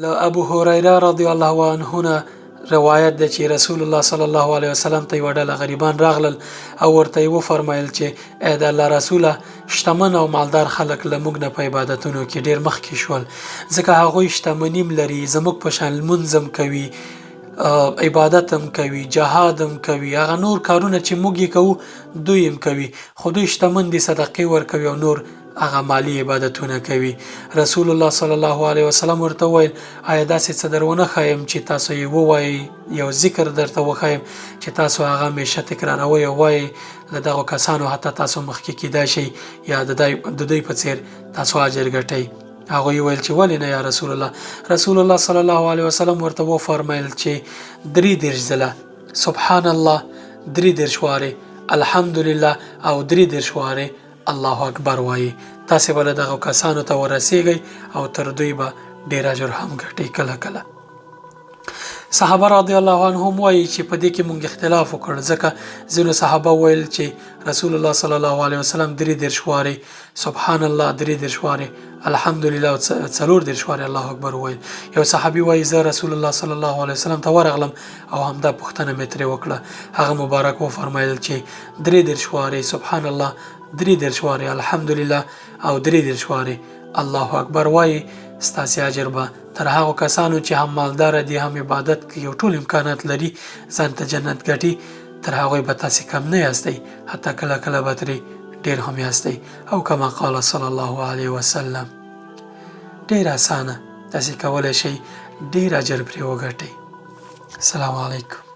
له ابو هريره رضی الله عنه نه روایت دی چې رسول الله صلی الله علیه وسلم ته یوه ډله غریبان راغلل او ورته یې وفرمایل چې ای د الله رسوله، شتمن او مالدار خلک له موږ نه په عبادتونو کې ډېر مخکې شول، ځکه هغوی شتمني هم لري، زموږ په شان لمونځ هم کوي، عبادت هم کوي، جهاد هم کوي، هغه نور کارونه چې موږ یې کوو دوی هم کوي، خو دوی شتمن دي، صدقې ورکوي او نور هغه مالي عبادتونه کوي. رسول الله صلی الله علیه وسلم ورته وویل، آیا داسې څه در ونه ښایم چې تاسو یې ووایئ، یو ذکر درته وښایم چې تاسو هغه همیشه تکراروئ او وایئ، له دغو کسانو حتی تاسو مخکې کیدای شئ یا د دوی په څیر تاسو اجر ګټئ. هغوی وویل چې ولې نه یا رسول الله؟ رسول الله صلی الله علیه وسلم ورته وفرمایل چې 33 ځله سبحان الله، 33 وارې الحمدلله او 33 وارې الله اکبر وایي، تاسې به له دغو کسانو ته ورسیږئ او تر دوی به ډیر اجر هم ګټئ. کله کله صحابه رضی الله عنهم وایي چې په دې کې مونږ اختلاف وکړ، ځکه ځینو صحابه ویل چې رسول الله صلی الله علیه وسلم 33 وارې سبحان الله، 33 وارې الحمدلله او 34 وارې الله اکبر وویل. یو صحابي وایي زه رسول الله صلی الله علیه وسلم ته ورغلم او همدا پوښتنه مې ترې وکړه. هغه مبارک وفرمایل چې 33 وارې سبحان الله، 33 وارې الحمدلله او 33 وارې الله اکبر وایي، ستاسې اجر به تر هغو کسانو چې هم مالدار دي، هم عبادت کوي او ټول امکانات لري، ځان ته جنت ګټي، تر هغوی به تاسې کم نه یاستئ، حتی کله کله به ترې ډېر هم یاستئ، او کما قال صلی الله علیه وسلم. ډېر اسانه، تاسې کولی شئ ډېر اجر پرې وګټئ. السلام علیکم.